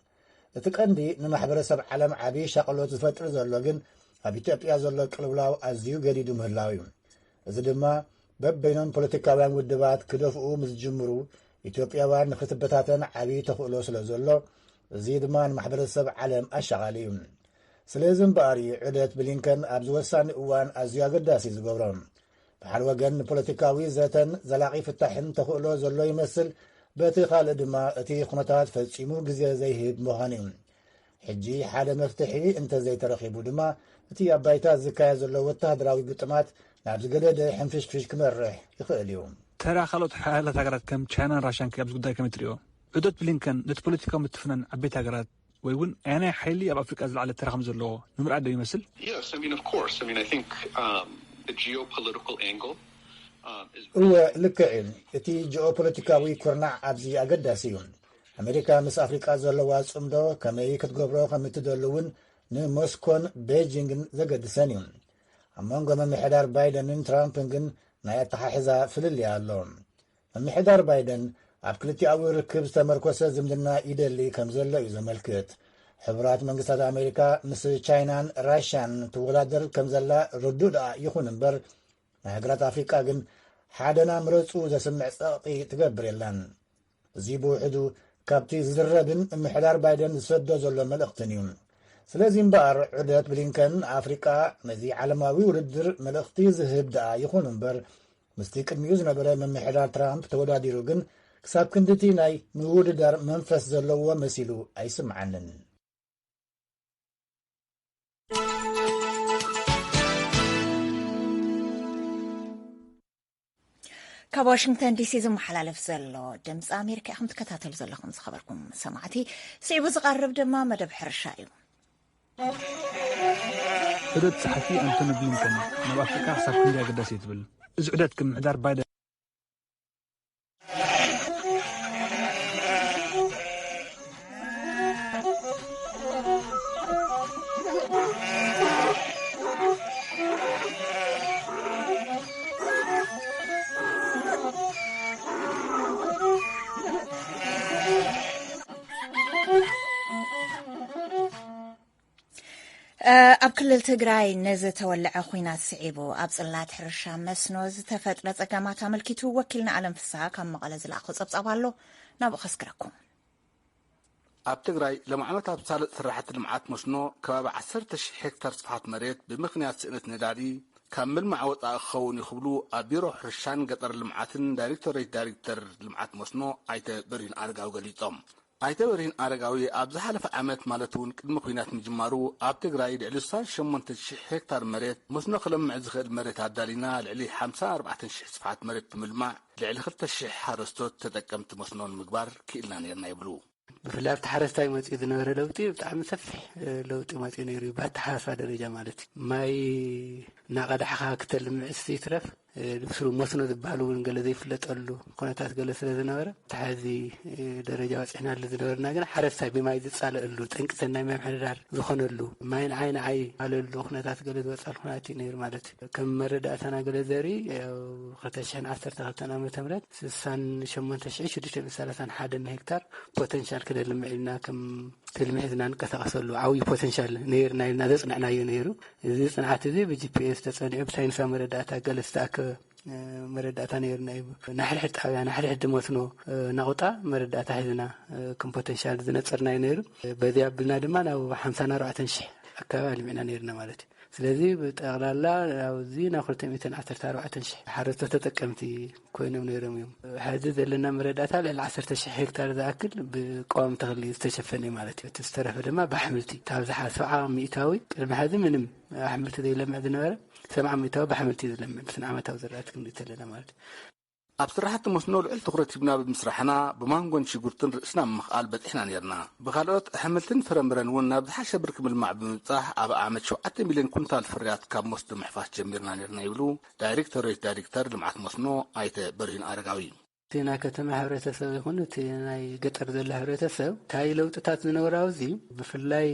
እቲ ቀንዲ ንማሕበረሰብ ዓለም ዓቢ ሻቕሎት ዝፈጥር ዘሎ ግን ኣብ ኢትዮጵያ ዘሎ ቅልውላው ኣዝዩ ገዲዱ ምህላው እዩ። እዚ ድማ በበይኖም ፖለቲካውያን ውድባት ክደፍኡ ምስ ዝጅምሩ፣ ኢትዮጵያውያን ንክትበታተን ዓቢ ተኽእሎ ስለ ዘሎ፣ እዚ ድማ ንማሕበረሰብ ዓለም ኣሻቓሊ እዩ። ስለዚ እምበኣር እዩ ዑደት ብሊንከን ኣብዚ ወሳኒ እዋን ኣዝዩ ኣገዳሲ ዝገብሮ። ብሓደ ወገን ንፖለቲካዊ ዘተን ዘላቒ ፍታሕን ተኽእሎ ዘሎ ይመስል፣ በቲ ካልእ ድማ እቲ ኩነታት ፈጺሙ ግዜ ዘይህብ ምዃኑ እዩ። ሕጂ ሓደ መፍትሒ እንተዘይተረኺቡ ድማ፣ እቲ ኣብ ባይታ ዝካየድ ዘሎ ወተሃደራዊ ግጥማት ናብ ዝገደደ ሕንፍሽፍሽ ክመርሕ ይኽእል እዩ። ተራ ካልኦት ሓያላት ሃገራት ከም ቻይናን ራሽያን ከ ኣብዚ ጉዳይ ከመይ ትሪኦ? ዑደት ብሊንከን ነቲ ፖለቲካዊ ምትፍናን ዓበይቲ ሃገራት ወይ እውን ኣየናይ ሓይሊ ኣብ ኣፍሪቃ ዝለዓለ ተራ ከም ዘለዎ ንምርኣይ ዶ ይመስል? Yes, I mean, of course. I mean, I think um, the geopolitical angle um, is እወ፣ ልክዕ እዩ። እቲ ጂኦፖለቲካዊ ኩርናዕ ኣብዚ ኣገዳሲ እዩ። ኣሜሪካ ምስ ኣፍሪቃ ዘለዋ ጽምዶ ከመይ ክትገብሮ ከም እትደሊ እውን ንሞስኮን ቤጂንግን ዘገድሰን እዩ። ኣብ መንጎ ምምሕዳር ባይደንን ትራምፕን ግን ናይ ኣተሓሕዛ ፍልልይ ኣሎ። ምምሕዳር ባይደን ኣብ ክልቲኣዊ ርክብ ዝተመርኮሰ ዝምድና ይደሊ ከም ዘሎ እዩ ዘመልክት። ሕቡራት መንግስታት ኣሜሪካ ምስ ቻይናን ራሽያን ትወዳደር ከም ዘላ ርዱእ ደኣ ይኹን እምበር፣ ናይ ሃገራት ኣፍሪቃ ግን ሓደና ምረጹ ዘስምዕ ጸቕጢ ትገብር የላን። እዚ ብውሕዱ ካብቲ ዝዝረብን ምምሕዳር ባይደን ዝሰዶ ዘሎ መልእኽትን እዩ። ስለዚ እምበኣር ዑደት ብሊንከን ንኣፍሪቃ ነዚ ዓለማዊ ውድድር መልእኽቲ ዝህብ ደኣ ይኹን እምበር፣ ምስቲ ቅድሚኡ ዝነበረ ምምሕዳር ትራምፕ ተወዳዲሩ ግን ክሳብ ክንድቲ ናይ ምውድዳር መንፈስ ዘለዎ መሲሉ ኣይስምዓንን። ካብ ዋሽንግተን ዲሲ ዝመሓላለፍ ዘሎ ድምፂ ኣሜሪካ ኢኹም ትከታተሉ ዘለኹም። ዝኸበርኩም ሰማዕቲ፣ ስዒቡ ዝቐርብ ድማ መደብ ሕርሻ እዩ። ዑደት ጸሓፊ ኣንቶኒ ብሊንከን ናብ ኣፍሪካ ክሳብ ክንደይ ኣገዳሲ እዩ ትብል? እዚ ዑደት ግን ምሕዳር ባይደን ኣብ ክልል ትግራይ ንዝተወለዐ ኹናት ስዒቡ ኣብ ጽላት ሕርሻ መስኖ ዝተፈጥረ ጸገማት ኣመልኪቱ ወኪልና ኣለም ፍስሃ ካብ መቐለ ዝለኣኾ ጸብጻብ ኣሎ፣ ናብኡ ከስግረኩም። ኣብ ትግራይ ሎም ዓመት ኣብ ሳልጥ ስራሕቲ ልምዓት መስኖ ከባቢ ዓሰርተ ሺሕ ሄክታር ስፍሓት መሬት ብምኽንያት ስእነት ነዳዲ ካብ ምልማዕ ወፃኢ ክኸውን እዩ ክብሉ ኣብ ቢሮ ሕርሻን ገጠር ልምዓትን ዳይሬክቶሬት ዳይሬክተር ልምዓት መስኖ ኣይተ በርሂን ኣረጋዊ ገሊፆም። ኣይተ በርሂን ኣረጋዊ ኣብ ዝሓለፈ ዓመት ማለት እውን ቅድሚ ኲናት ምጅማሩ ኣብ ትግራይ ልዕሊ ስሳን ሸሞንተ ሽሕ ሄክታር መሬት መስኖ ክለምዕ ዝኽእል መሬት ኣዳሊና ልዕሊ ሓምሳን ኣርባዕተን ሽሕ ስፍሓት መሬት ብምልማዕ ልዕሊ ክልተ ሽሕ ሓረስቶት ተጠቀምቲ መስኖ ንምግባር ክኢልና ነርና ይብሉ። ብፍላይ ኣብቲ ሓረስታይ መፂኡ ዝነበረ ለውጢ ብጣዕሚ ሰፊሕ ለውጢ መፂኡ ነይሩ እዩ። ብኣተሓሳስባ ደረጃ ማለት እዩ። ማይ እናቐዳሕኻ ክተልምዕ እስቲ ይትረፍ ብስሩ መስኖ ዝበሃል እውን ገለ ዘይፍለጠሉ ኩነታት ገለ ስለ ዝነበረ ተሓዚ ደረጃ በፂሕናሉ ዝነበርና ግን ሓረስታይ ብማይ ዝፃለእሉ ጠንቂ ሰናይ ምምሕዳር ዝኾነሉ ማይ ንዓይ ንዓይ ኣለሉ ኩነታት ገለ ዝበፃሉ ኩነታት እዩ ነይሩ ማለት እዩ። ከም መረዳእታና ገለ ዘርኢ ክልተ ሽሕን ዓሰርተ ክልተን ዓመተ ምህረት ስሳን ሸሞንተ ሽሕ ሽዱሽተ ሚእቲ ሰላሳን ሓደን ሄክታር ፖተንሻል ክነልምዕ ኢልና ከም ትልሚ ሒዝና ንቀሳቀሰሉ ዓብዪ ፖተንሻል ነይርና ኢልና ዘፅንዕናዮ ነይሩ። እዚ ፅንዓት እዚ ብጂፒኤስ ተፀኒዑ ብሳይንሳዊ መረዳእታ ገለ ዝተኣከበ መረዳእታ ነይርና እዩ። ናሕድሕድ ጣብያ ናሕድሕድ መስኖ ናቑጣ መረዳእታ ሒዝና ከም ፖተንሻል ዝነፀርናዩ ነይሩ። በዚ ኣብልና ድማ ናብ ሓምሳን ኣርባዕተን ሽሕ ኣካባቢ ኣልሚዕና ነይርና ማለት እዩ። ስለዚ ብጠቕላላ ኣብዚ ናብ ክልተ ሚእትን ዓሰርተ ኣርባዕተን ሽሕ ሓረስቶት ተጠቀምቲ ኮይኖም ነይሮም እዮም። ሕዚ ዘለና መረዳእታ ልዕሊ ዓሰርተ ሽሕ ሄክታር ዝኣክል ብቀዋሚ ተኽሊ ዝተሸፈነ እዩ ማለት እዩ። እቲ ዝተረፈ ድማ ብኣሕምልቲ እቲ ኣብዝሓ ሰብዓ ሚእታዊ ቅድሚ ሕዚ ምንም ኣሕምልቲ ዘይለምዕ ዝነበረ ሰብዓ ሚእታዊ ብኣሕምልቲ እዩ ዝለምዕ ምስን ዓመታዊ ዝራእቲ ክንርኢ ተለና ማለት እዩ። ኣብ ስራሕቲ መስኖ ልዑል ትኹረት ሂብና ብምስራሕና ብማንጎን ሽጉርትን ርእስና ምኽኣል በፂሕና ነርና። ብካልኦት ኣሕምልትን ፍረምረን እውን ናብ ዝሓሸ ብርኪ ምልማዕ ብምብፃሕ ኣብ ዓመት ሸውዓተ ሚልዮን ኩንታል ፍርያት ካብ መስኖ ምሕፋስ ጀሚርና ነርና ይብሉ ዳይሬክቶሬት ዳይሬክተር ልምዓት መስኖ ኣይተ በርሂን ኣረጋዊ። እቲ ናይ ከተማ ሕብረተሰብ ይኹን እቲ ናይ ገጠር ዘሎ ሕብረተሰብ እንታይ ለውጥታት ዝነበሩ ኣብዚ ብፍላይ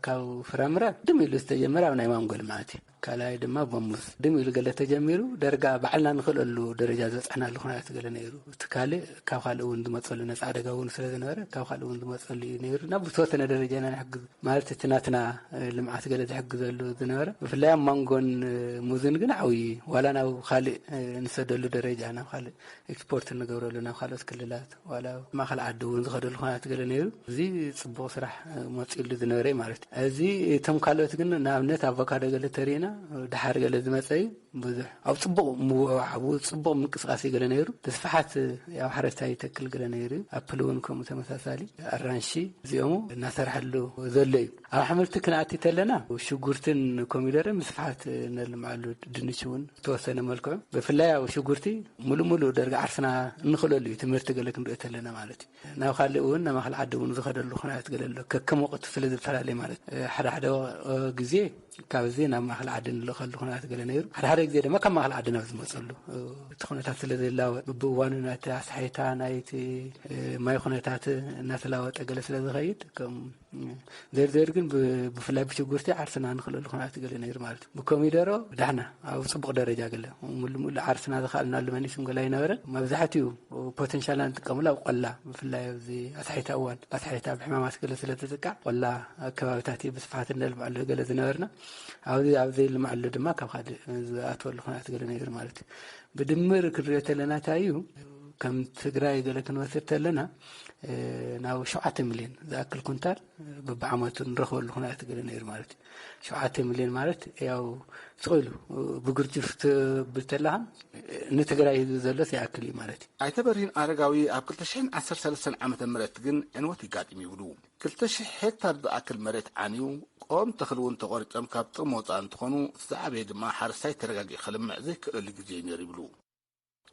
ካብ ፍራምረ ድም ኢሉ ዝተጀመረ ኣብ ናይ ማንጎ ልምዓት እዩ። ካልኣይ ድማ በሙዝ ድም ኢሉ ገለ ተጀሚሩ ደርጋ ባዕልና ንኽእለሉ ደረጃ ዝበፅሕናሉ ኩነታት ገለ ነይሩ። እቲ ካልእ ካብ ካልእ እውን ዝመፀሉ ነፃ ዕደጋ እውን ስለ ዝነበረ ካብ ካልእ እውን ዝመፀሉ እዩ ነይሩ እና ብዝተወሰነ ደረጃ ኢና ንሕግዝ ማለት እቲ ናትና ልምዓት ገለ ዝሕግዘሉ ዝነበረ ብፍላይ ኣብ ማንጎን ሙዝን ግን ዓብዪ ዋላ ናብ ካልእ ንሰደሉ ደረጃ ናብ ካልእ ኤክስፖርት እንገብረሉ ናብ ካልኦት ክልላት ዋላ ማእኸል ዓዲ እውን ዝኸደሉ ኩነታት ገለ ነይሩ። እዚ ፅቡቕ ስራሕ መፂሉ ዝነበረ እዩ ማለት እዩ። እዚ እቶም ካልኦት ግን ንኣብነት ኣቮካዶ ገለ ተሪእና ድሓር ገለ ዝመፀ እዩ። ብዙሕ ኣብ ፅቡቕ ምውዕዋዕ ኣብ ፅቡቕ ምንቅስቃስ እዩ ገለ ነይሩ። ብስፍሓት ኣብ ሓረስታይ ይተክል ገለ ነይሩ እዩ። ኣፕል እውን ከምኡ ተመሳሳሊ ኣራንሺ እዚኦም እናሰራሐሉ ዘሎ እዩ። ኣብ ኣሕምልቲ ክንኣቲ ተለና ሽጉርትን ኮሚደርን ብስፍሓት ነልምዓሉ ድንሽ እውን ዝተወሰነ መልክዑ ብፍላይ ኣብ ሽጉርቲ ሙሉእ ሙሉእ ደርጊ ዓርስና እንኽእለሉ እዩ። ትምህርቲ ገለ ክንሪኦ ተለና ማለት እዩ። ናብ ካልእ እውን ናብ ማእኸል ዓዲ እውን ዝኸደሉ ኩነታት ገለ ኣሎ። ከከም ወቕቱ ስለ ዝፈላለ ማለት እዩ። ሓደ ሓደ ግዜ ካብዚ ናብ ማእኸል ዓዲ ንልእኸሉ ኩነታት ገለ ነይሩ። ሓደ ሓደ ግዜ ድማ ካብ ማእኸል ዓዲ ናብ ዝመፀሉ እቲ ኩነታት ስለ ዝላወጥ ብብእዋኑ ናይቲ ኣስሓይታ ናይቲ ማይ ኩነታት እናተላወጠ ገለ ስለ ዝኸይድ ከም ዘርዘር ግን ብ- ብፍላይ ብሽጉርቲ ዓርስና ንኽእለሉ ኩነታት ገለ ነይሩ ማለት እዩ። ብኮሚደሮ ዳሕና ኣብ ፅቡቕ ደረጃ ገለ ሙሉ ሙሉ ዓርስና ዝኸኣልናሉ መኒስም ገለ ኣይነበረን። መብዛሕትኡ ፖቴንሻልና ንጥቀመሉ ኣብ ቆላ ብፍላይ ኣብዚ ኣስሓይታ እዋን ኣስሓይታ ብሕማማት ገለ ስለ ትጥቃዕ ቆላ ኣከባቢታት እዩ ብስፍሓት እንደልምዐሉ ገለ ዝነበርና ኣብዚ ኣብ ዘይልምዐሉ ድማ ካብ ካልእ ዝኣትወሉ ኩነታት ገለ ነይሩ ማለት እዩ። ብድምር ክንሪኦ ተለና እንታይ እዩ ከም ትግራይ ገለ ክንወስድ ተለና ናብ ሸውዓተ ሚልዮን ዝኣክል ኩንታል ብብዓመቱ ንረኽበሉ ኩነታት ገለ ነይሩ ማለት እዩ። ሸውዓተ ሚልዮን ማለት ያው ስቕ ኢሉ ብግርጅፍ ትብል ተለኻ ንትግራይ ህዝቢ ዘሎስ ይኣክል እዩ ማለት እዩ። ኣይተ በርሂን ኣረጋዊ ኣብ ክልተ ሽሕን ዓሰርተ ሰለስተን ዓመተ ምህረት ግን ዕንወት ይጋጥም ይብሉ። ክልተ ሽሕ ሄክታር ዝኣክል መሬት ዓንዩ ቆም ተኽሊ እውን ተቖሪጾም ካብ ጥቕሚ ወፃእ እንትኾኑ እቲ ዝዓበየ ድማ ሓረስታይ ተረጋጊኡ ከልምዕ ዘይክእለሉ ግዜ እዩ ነይሩ ይብሉ።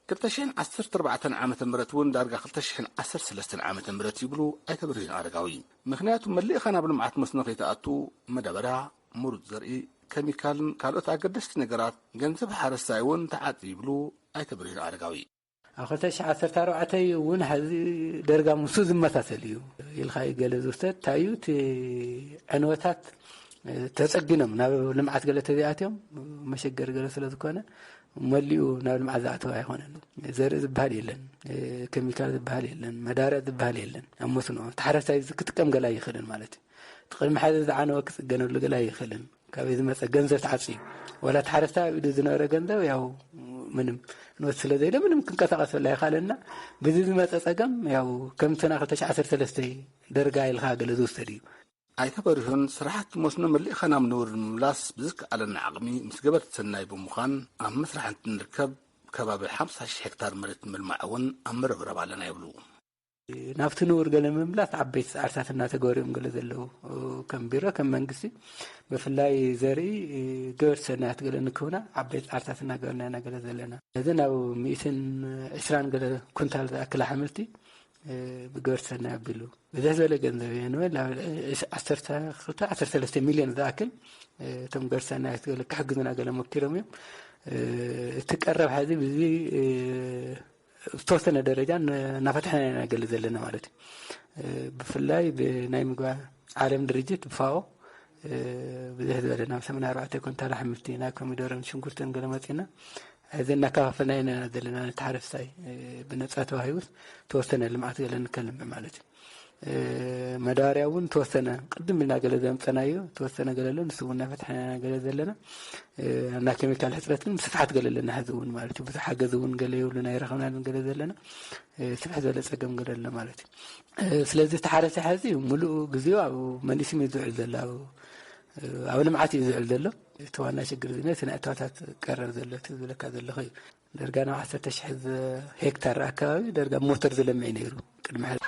ክልተ ሽሕን ዓሰርተ ኣርባዕተን ዓመተ ምህረት እውን ዳርጋ ክልተ ሽሕን ዓሰርተ ሰለስተን ዓመተ ምህረት ይብሉ ኣይተ በርሂን ኣረጋዊ። ምኽንያቱ መሊእኻ ናብ ልምዓት መስኖ ከይትኣቱ መዳበርያ፣ ምሩፅ ዘርኢ፣ ከሚካልን ካልኦት ኣገደስቲ ነገራት ገንዘብ ሓረስታይ እውን ተዓፂ ይብሉ ኣይተ በርሂን ኣረጋዊ። ኣብ ክልተ ሽሕ ዓሰርተ ኣርባዕተ እውን ሐዚ ደርጋ ምስኡ ዝመሳሰል እዩ ኢልካ እዩ ገለ ዝውሰድ እንታይ እዩ እቲ ዕንወታት ተፀጊኖም ናብ ልምዓት ገለ ተዚኣትዮም መሸገር ገለ ስለ ዝኾነ መሊኡ ናብ ልምዓት ዝኣተወ ኣይኮነን። ዘርኢ ዝበሃል የለን፣ ኬሚካል ዝበሃል የለን፣ መዳበርያ ዝበሃል የለን። ኣብ መስኖ እቲ ሓረስታይ እዚ ክጥቀም ገለ ኣይኽእልን ማለት እዩ። እቲ ቅድሚ ሓዚ ዝዓነወ ክፅገነሉ ገለ ኣይኽእልን። ካበይ ዝመፀ ገንዘብ ተዓፅዩ ዋላ እቲ ሓረስታይ ኣብ ኢዱ ዝነበረ ገንዘብ ያው ምንም ኖት ስለ ዘይለ ምንም ክንቀሳቀሰሉ ኣይኻለና። ብዚ ዝመፀ ፀገም ያው ከምቲ ናይ ክልተ ሽሕ ዓሰርተ ሰለስተ ደርጋ ኢልካ ገለ ዝውሰድ እዩ። ኣይተ በሪሁን፣ ስራሕቲ መስኖ መሊእኻ ናብ ንቡር ንምምላስ ብዝከኣለና ዓቕሚ ምስ ገበርቲ ሰናይ ብምዃን ኣብ ምስራሕ እንትንርከብ፣ ከባቢ ሓምሳ ሽሕ ሄክታር መሬት ንምልማዕ እውን ኣብ ምርብራብ ኣለና ይብሉ። ናብቲ ንቡር ገለ ምምላስ ዓበይቲ ፃዕርታት እናተገበሩ እዮም ገለ ዘለዉ። ከም ቢሮ፣ ከም መንግስቲ፣ ብፍላይ ዘርኢ፣ ገበርቲ ሰናያት ገለ ንክህቡና ዓበይቲ ፃዕርታት እናገበርና ኢና ገለ ዘለና። እዚ ናብ ሚእትን ዕስራን ገለ ኩንታል ዝኣክል ኣሕምልቲ ብገበርቲ ሰናይ ኣቢሉ፣ ብዝሕ ዝበለ ገንዘብ እዩ። ንበል ኣብ ዓሰርተ ክልተ፣ ዓሰርተ ሰለስተ ሚልዮን ዝኣክል እቶም ገበርቲ ሰናይ ገለ ክሕግዙና ገለ ሞኪሮም እዮም። እቲ ቀረብ ሕዚ ብዚ ዝተወሰነ ደረጃ ን-፣ እናፈትሐና ኢና ገለ ዘለና ማለት እዩ። ብፍላይ ብናይ ምግቢ ዓለም ድርጅት፣ ብፋኦ፣ ብዝሕ ዝበለ ናብ ሰማንያ ኣርባዕተ ኩንታል ኣሕምልቲ፣ ናይ ኮሚደረን ሽንኩርትን ገለ መፂና፣ እዚ እናከፋፈልና ኢና ዘለና። ነቲ ሓረስታይ ብነፃ ተዋሂቡስ ተወሰነ ልምዓት ገለ ንከልምዕ ማለት እዩ። መዳበርያ እውን ተወሰነ ቅድም ኢልና ገለ ዘምፀናዮ ተወሰነ ገለ ኣሎ። ንሱ እውን እናፈትሐና ገለ ዘለና። እና ኬሚካል ሕፅረት ግን ብስፍሓት ገለ ኣለና። ሕዚ እውን ማለት እዩ፣ ብዙሕ ሓገዝ እውን ገለ የብሉና፣ ኣይረኸብናን ገለ ዘለና። ስፍሕ ዝበለ ፀገም ገለ ኣሎ ማለት እዩ። ስለዚ እቲ ሓረስታይ ሕዚ ሙሉእ ግዜኡ ኣብ መሊሱ እዩ ዝውዕል ዘሎ፣ ኣብ፣ ኣብ ልምዓት እዩ ዝውዕል ዘሎ። እቲ ዋና ሽግር እዚ ነቲ ናይ እታወታት ቀረብ ዘሎ፣ እቲ ዝብለካ ዘለኹ እዩ። ደርጋ ናብ ዓሰርተ ሽሕ ዝ-፣ ሄክታር ኣካባቢ ደርጋ ሞተር ዝለምዕ ነይሩ ቅድሚ ሕዚ።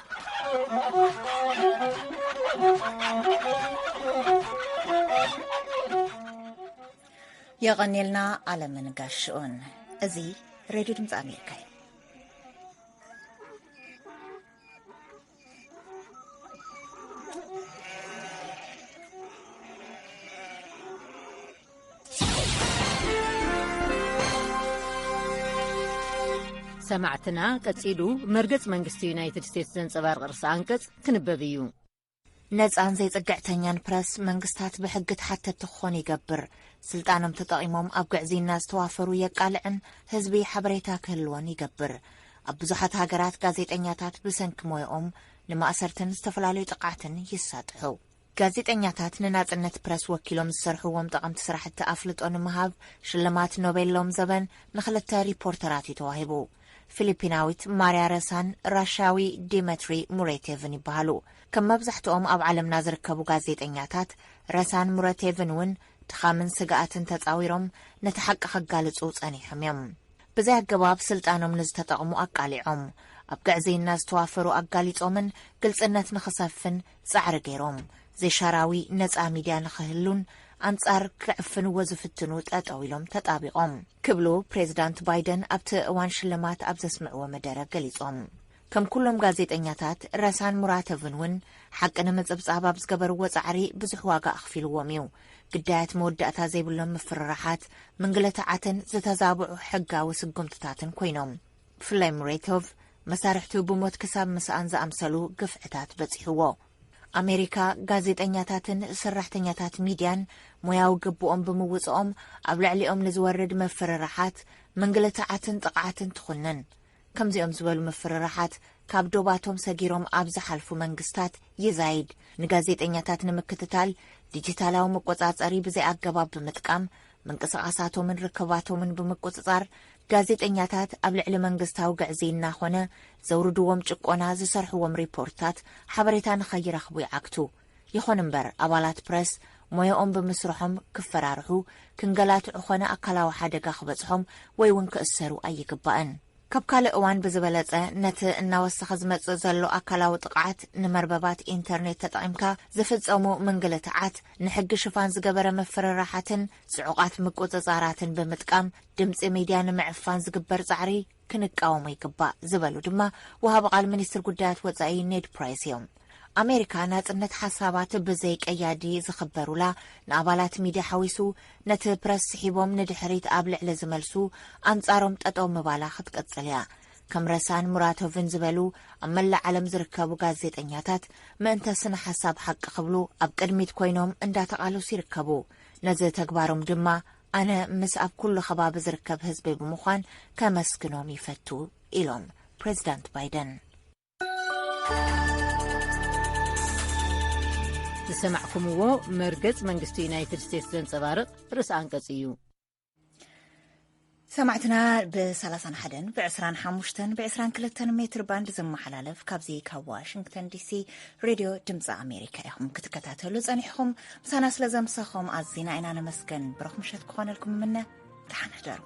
የቐኔልና ኣለምን ጋሽኡን። እዚ ሬድዮ ድምፂ ኣሜሪካ እዩ። ሰማዕትና፣ ቀጺሉ መርገጽ መንግስቲ ዩናይትድ ስቴትስ ዘንጸባርቕ ርእሰ ኣንቀጽ ክንበብ እዩ። ነጻን ዘይጽግዕተኛን ፕረስ መንግስታት ብሕጊ ተሓተቲ ክኾኑ ይገብር። ስልጣኖም ተጠቒሞም ኣብ ግዕዝይና ዝተዋፈሩ የቃልዕን ህዝቢ ሓበሬታ ክህልዎን ይገብር። ኣብ ብዙሓት ሃገራት ጋዜጠኛታት ብሰንኪ ሞያኦም ንማእሰርትን ዝተፈላለዩ ጥቕዓትን ይሳጥሑ። ጋዜጠኛታት ንናጽነት ፕረስ ወኪሎም ዝሰርሕዎም ጠቐምቲ ስራሕቲ ኣፍልጦ ንምሃብ ሽልማት ኖቤል ሎም ዘበን ንኽልተ ሪፖርተራት እዩ ተዋሂቡ። ፊሊፒናዊት ማርያ ረሳን ራሽያዊ ዲመትሪ ሙሬቴቭን ይበሃሉ። ከም መብዛሕትኦም ኣብ ዓለምና ዝርከቡ ጋዜጠኛታት፣ ረሳን ሙረቴቭን እውን ድኻምን ስግኣትን ተጻዊሮም ነቲ ሓቂ ከጋልጹ ጸኒሖም እዮም። ብዘይ ኣገባብ ስልጣኖም ንዝተጠቕሙ ኣቃሊዖም፣ ኣብ ግዕዝይና ዝተዋፈሩ ኣጋሊጾምን ግልጽነት ንኽሰፍን ጻዕሪ ገይሮም፣ ዘይሻራዊ ነጻ ሚድያ ንኽህሉን ኣንጻር ክዕፍንዎ ዝፍትኑ ጠጠው ኢሎም ተጣቢቖም ክብሉ ፕሬዚዳንት ባይደን ኣብቲ እዋን ሽልማት ኣብ ዘስምዕዎ መደረ ገሊጾም። ከም ኩሎም ጋዜጠኛታት፣ ረሳን ሙራተቭን እውን ሓቂ ንምጽብጻብ ኣብ ዝገበርዎ ጻዕሪ ብዙሕ ዋጋ ኣኽፊልዎም እዩ። ግዳያት መወዳእታ ዘይብሎም ምፍርራሓት፣ ምንግልታዓትን ዝተዛብዑ ሕጋዊ ስጉምትታትን ኮይኖም። ብፍላይ ሙሬቶቭ፣ መሳርሕቱ ብሞት ክሳብ ምስኣን ዝኣምሰሉ ግፍዕታት በጺሕዎ። ኣሜሪካ፣ ጋዜጠኛታትን ሰራሕተኛታት ሚድያን ሞያዊ ግብኦም ብምውጽኦም ኣብ ልዕሊኦም ንዝወርድ ምፍርራሓት፣ ምንግልታዓትን ጥቕዓትን ትኹንን። ከምዚኦም ዝበሉ ምፍርራሓት ካብ ዶባቶም ሰጊሮም ኣብ ዝሓልፉ መንግስታት ይዛይድ። ንጋዜጠኛታት ንምክትታል ዲጂታላዊ መቆጻጸሪ ብዘይ ኣገባብ ብምጥቃም፣ ምንቅስቓሳቶምን ርክባቶምን ብምቁጽጻር፣ ጋዜጠኛታት ኣብ ልዕሊ መንግስታዊ ግዕዝይና ኾነ ዘውርድዎም ጭቆና ዝሰርሕዎም ሪፖርትታት ሓበሬታ ንኸይረኽቡ ይዓግቱ። ይኹን እምበር፣ ኣባላት ፕረስ ሞያኦም ብምስርሖም ክፈራርሑ፣ ክንገላትዑ ኾነ ኣካላዊ ሓደጋ ክበጽሖም ወይ እውን ክእሰሩ ኣይግባእን። ካብ ካልእ እዋን ብዝበለጸ፣ ነቲ እናወሰኸ ዝመጽእ ዘሎ ኣካላዊ ጥቕዓት ንመርበባት ኢንተርኔት ተጠቒምካ ዝፍጸሙ ምንግልታዓት፣ ንሕጊ ሽፋን ዝገበረ ምፍርራሓትን ጽዑቓት ምቁጽጻራትን ብምጥቃም፣ ድምጺ ሚድያ ንምዕፋን ዝግበር ጻዕሪ ክንቃወሞ ይግባእ ዝበሉ ድማ ወሃቢ ቃል ሚኒስትር ጉዳያት ወጻኢ ኔድ ፕራይስ እዮም። ኣሜሪካ ናጽነት ሓሳባት ብዘይ ቀያዲ ዝኽበሩላ፣ ንኣባላት ሚድያ ሓዊሱ ነቲ ፕረስ ስሒቦም ንድሕሪት ኣብ ልዕሊ ዝመልሱ ኣንጻሮም ጠጠው ምባላ ክትቅጽል እያ። ከም ረሳን ሙራቶቭን ዝበሉ ኣብ መላእ ዓለም ዝርከቡ ጋዜጠኛታት ምእንተ ስነ ሓሳብ ሓቂ ክብሉ ኣብ ቅድሚት ኮይኖም እንዳተቓለሱ ይርከቡ። ነዚ ተግባሮም ድማ ኣነ ምስ ኣብ ኩሉ ከባቢ ዝርከብ ህዝቢ ብምዃን ከመስግኖም ይፈቱ ኢሎም ፕሬዚዳንት ባይደን። ዝሰማዕኩምዎ መርገጽ መንግስቲ ዩናይትድ ስቴትስ ዘንጸባርቕ ርእሰ ኣንቀጽ እዩ። ሰማዕትና፣ ብ31 ብ25 ብ22 ሜትር ባንድ ዝመሓላለፍ ካብዚ ካብ ዋሽንግተን ዲሲ ሬድዮ ድምፂ ኣሜሪካ ኢኹም ክትከታተሉ ጸኒሕኹም። ምሳና ስለ ዘምሰኹም ኣዚና ኢና ነመስገን። ብሩኽ ምሸት ክኾነልኩም ምነ። ደሓን ሕደሩ።